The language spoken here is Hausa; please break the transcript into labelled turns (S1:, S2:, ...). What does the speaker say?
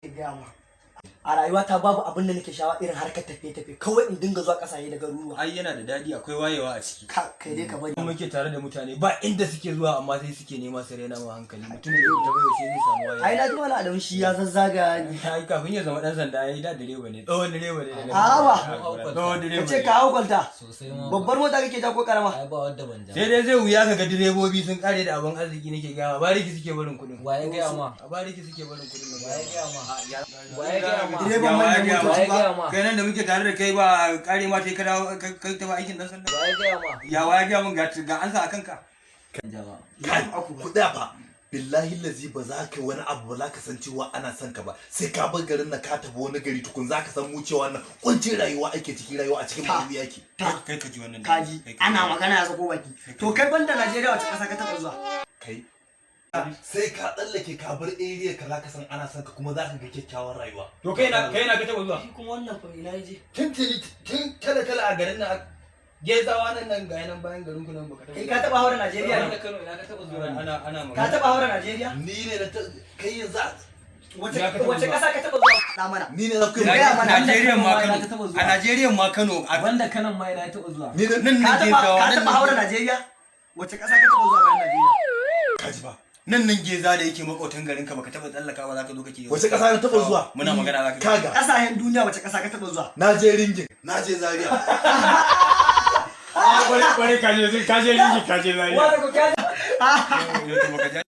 S1: Gaya ma, a rayuwata babu abin da nake shawa irin harkar tafiye-tafiye, kawai in dinga zuwa kasashe da garuruwa.
S2: Ai yana da daɗi, akwai wayewa a ciki.
S1: Ka kai dai ka bari.
S2: Kuma muke tare da mutane ba inda suke zuwa, amma sai suke nema su raina mu hankali. Mutum da ya bai yaushe zai samu wayewa?
S1: Ai na ji wani Adamu shi ya zazzaga ni.
S2: Ai kafin ya zama dan sanda, ai da direba ne, tsohon direba ne daga
S1: Awa.
S2: Tsohon direba
S1: Ka ce
S2: ne.
S1: ka hau kwalta.
S3: Sosai ma.
S1: Babbar mota kake ja ko karama?
S3: Ai ba wadda ban ja.
S2: Sai dai zai wuya ka ga direbobi sun kare da abin arziki, nake gaya ma. Bariki suke barin kuɗin.
S3: Wa ya gaya ma?
S2: A bariki suke barin kuɗin na.
S3: Wa ya gaya ma? Wa ya gaya ma?
S1: Direban manyan
S2: Ya
S3: Wa
S1: motoci
S3: ya
S1: ba.
S3: gaya ma?
S2: Kai nan da muke tare da kai, ba kare ma sai ka dawo kai tafi aikin dan sanda.
S3: Wa ya gaya ma?
S2: Ya wa ya gaya mun? Ga ansa a kanka.
S3: Ja ba.
S4: Kai, ku tsaya fa. Billahi lazi, ba za ka yi wani abu ba za ka san cewa ana son ka ba, sai ka bar garin nan ka tafi wani gari tukun za ka san mu cewa wannan kuncin rayuwa ake ciki, rayuwa a cikin
S1: Ta.
S4: maruwi yake.
S1: Ta.
S2: Kai ka ji wannan.
S1: Kaji
S2: Kai ka ji.
S1: ana magana ya sako baki. To kai, banda Najeriya, wace kasa ka taba zuwa?
S4: Kai, sai ka tsallake ka bar area ka za ka san ana son ka, kuma za ka ga kyakkyawar rayuwa.
S2: To kai na ka taba zuwa?
S1: Shi kuma wannan fa ina yaje?
S2: Tun tuni, tun tala tala a garin nan, Gezawa nan, nan ga nan bayan garin ku nan, baka taba
S1: Kai ka taba haura Najeriya ne?
S3: Wanda Kano, ina ka taba zuwa ne?
S2: Ana
S1: Ka
S2: magana.
S1: taba haura Najeriya?
S4: Ni ne na kai yanzu
S1: Wace
S2: Ina ka taba
S1: wace
S2: zuwa?
S1: kasa ka taba zuwa? Da mana.
S4: Ni ne za ku yi
S1: Gaya
S4: magana?
S1: mana.
S2: Najeriya ma
S3: Ina
S2: Kano.
S3: ka taba zuwa?
S2: A Najeriya ma Kano a
S3: Wanda kanan ma ina ya taba zuwa?
S4: Ni ne.
S2: Nan
S1: Ka
S2: nan
S1: taba
S2: Gezawa
S1: ka
S2: nan
S1: taba
S2: nan
S1: haura Najeriya? Wace kasa ka taba zuwa bayan Najeriya?
S4: Kaji ba.
S2: Nan nan Geza da yake makotan garin ka, baka taba tsallaka ba, zaka zo kake
S4: Wace kasa na taba zuwa?
S2: Muna magana zaka
S4: Kaga.
S1: Kasashen duniya, wace kasa ka taba zuwa?
S4: Na je Ringin, na je Zaria.
S5: Kware kware, kaje Ringin, kaje Zaria.
S1: Wanda ko ka
S2: Yau to baka ja.